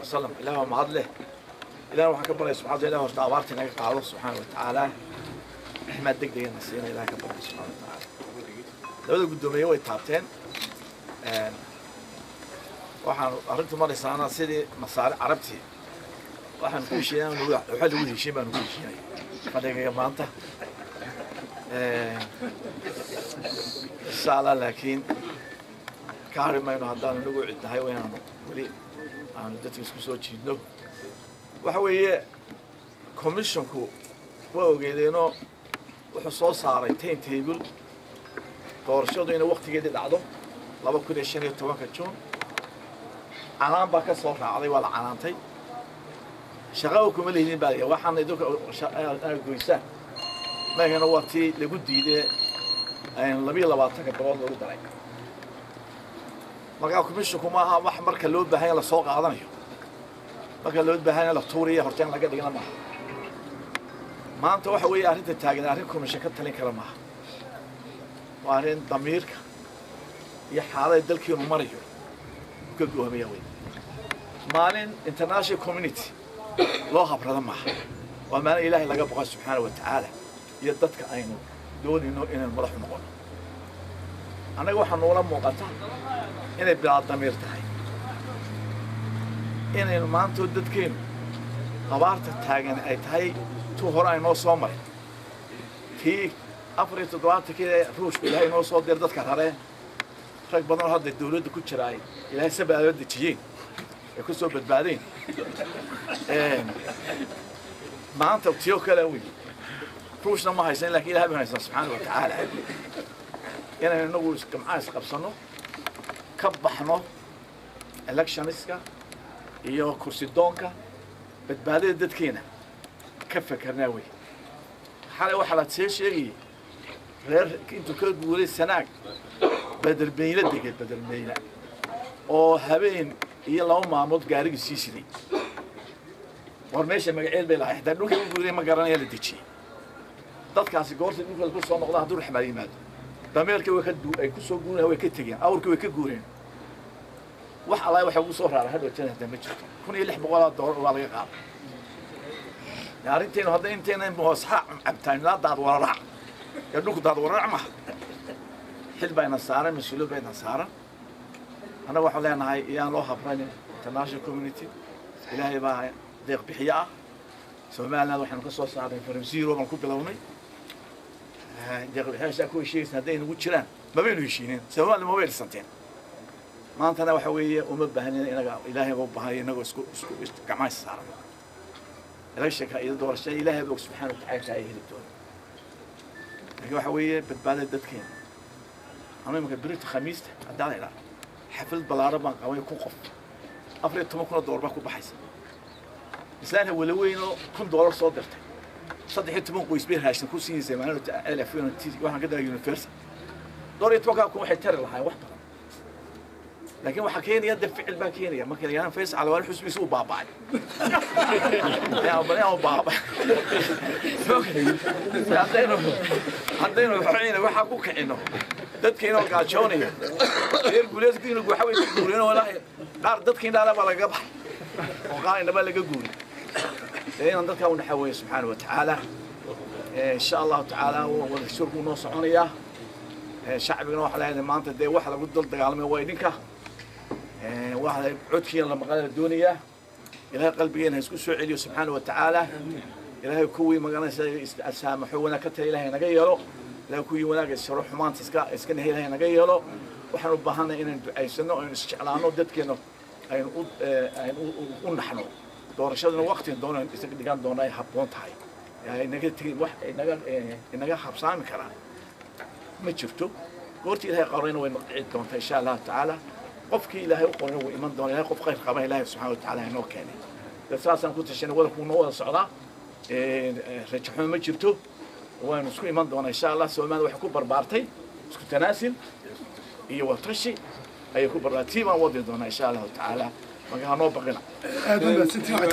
Wasalam. Ilaah waa mahad leh. Ilaah waxaan ka baryay subxaana ilaah horta abaarta inaga qaado subxaana wa tacaala, raxmaad deg degana siina ilaah ka baryay subxaana wa tacaala. Labada guddoomiye way taabteen. Waxaan arrintu maraysaana sidii masaare carabtii waxaan ku heshiinay, waxa lagu heshiin baan ugu heshiinay fadhigaga maanta insha Allah, laakiin ka hari mayno haddaanu nagu cidnahay waa inaanu weli aanu dadka isku soo jiidno. Waxa weeye commissionku waa ogeedeenoo wuxuu soo saaray time table doorashadu inay waktigeedii dhacdo 2015-ka Juun. Canaan baa ka soo raacday, waa la canaantay, shaqaba kuma lihidin baa la waxaana idinka goysaan maahana, waa tii lagu diidee 22-ka bilood lagu daray. Markaa commissionku maaha wax marka loo baahan yahay lasoo qaadanayo, marka loo baahan yahay la tuuriya horta in laga dhigna maaha. Maanta waxa weeye arrinta taagan arrin commission ka talin kara maaha, waa arrin damiirka iyo xaaladda dalkeenu marayo ka go'aamiya wey. Maalin international community loo habrado maaha, waa maalin Ilaahay laga boqo subxaana wa tacaala iyo dadka aynu doonayno inaynu madaxu noqono. Annaga waxaa noola muuqata inay bilaa damiir tahay inaynu maantoo dadkeenu abaarta taagan ay tahay tuu hore ay noo soo maray, tii 74-kii ruushku Ilaahay noo soo diray dadka rareen, rag badan oo hadda dawladda ku jira ay Ilaahay sabaaba dejiyeen ay ku soo badbaadeen. Maanta tiyo kale wey, ruushna ma haysan lakin Ilahay baan haysan subxaana wa tacaala. Inaynu inagu gamcaa isqabsano, ka baxno electioniska iyo kursi doonka, badbaadada dadkeena ka fekerna wey. Xalay waxaa la see sheegayay reer intuu ka guuray Sanaag Bedelmeyne degay, Bedelmeyne oo habeen iyo 2 maalmood gaarigii sii siday. War meesha magaceed bay lahay, xitaa dhulka u guuray ma garanaya la dejiyey. Dadkaasi goorta dhulka ku soo noqdaan hadduu raxmaad yimaado, dameerkii way ka ay ku soo guureen, way ka tegeen, awrkii way ka guureen, wax allaah waxa ugu soo raaray hadhow jana hadda ma jirto. $1600 waa laga qaaday arrinteenu. Hadda intayna hoosxa cabtaan daad wararac ee dhulku daad wararac maaha, xil bayna saaran, mas-uuliyad bayna saaran. Annaga waxaan leenahay iyaan loo habranin international community, Ilaahay baa deeq bixiye ah. Somaliland waxaynu ka soo saarnay from zero baan ku bilownay. Deeq bixiyaashaa ku heshiiyeysa hadday nagu jiraan mabaynu heshiinin, Somaliland mabay dhisanteen. Maantana waxa weeye uma baahnina inaga, Ilaahay baa u baahan inagoo isku isku gacmaha is saaran. Electionka iyo doorashada Ilaahay baa og subxaana wa tacaala ay heli doona, laakiin waxa weeye badbaadada dadkeena. Anu imanka berita Khamiista haddaan la idhaha xaflad ballaaran baan qabay, 1000 qof, $14,000 baa ku baxaysa. Islaan hawele weyn oo $1000 soo dirtay 13 qoys bay raashin ku siinaysa maalin elf waxaan ka daray Universal. Dhowr iyo tobankaa kun waxay tari lahaayeen wax badan, laakiin waxaa keenaya de ficil baa keenaya. Marka la yidhahdo Faysal Cali xusbiisa uu baaba'ay, yaa baaba'ay, haddaynu waxayna waxaa ku kicino dadka inoo gaajoonaya reer guuleedku inuu waxa way ka guureen, walaahi qaar dadka indhaala baa lagaga baxay oo qaar indhabaa laga guuray. Dee inaan dadkaa u naxaweeyo subxaana wa tacaala insha Allahu tacaala wada shurku noo soconayaa. Shacbigana waxaa leeyahay maanta dee waxa lagu dul dagaalamay waa idinka, waxa codkiina la maqala la doonayaa. Ilaahay qalbigeena ha isku soo celiyo subxaana wa tacaala. Ilaahay kuwii magaranaysa saamaxo wanaag ka tala Ilaahay naga yeelo. Ilaahay kuwii wanaag isaro xumaanta iska nahay Ilaahay naga yeelo. Waxaan u baahannahay inaynu ducaysano, aynu isjeclaano, dadkeena aynu u aynu u naxno. Doorashaduna waqtigan doono isaga dhigan doona ay habboon tahay, inaga tegi wax inaga habsaami karaa ma jirto. Goortii Ilaahay qorayna way dhici doontaa insha Allahu tacaala. Qofkii Ilaahay u qorayna wuu iman doona. Ilahay qof khayr qaba Ilaahay subxaana wa tacaala inoo keenay, dad saasaan ku tashanay. Wadanku noo wada socdaa, rajaxumo ma jirto, waynu isku iman doonaa insha Allah. Soomaalida waxay ku barbaartay isku tanaasil iyo watashi ayay ku barbaartay, tii baan wadi doonaa insha Allahu tacaala. Marka hanoo baqina. Aad u mahadsantihiin.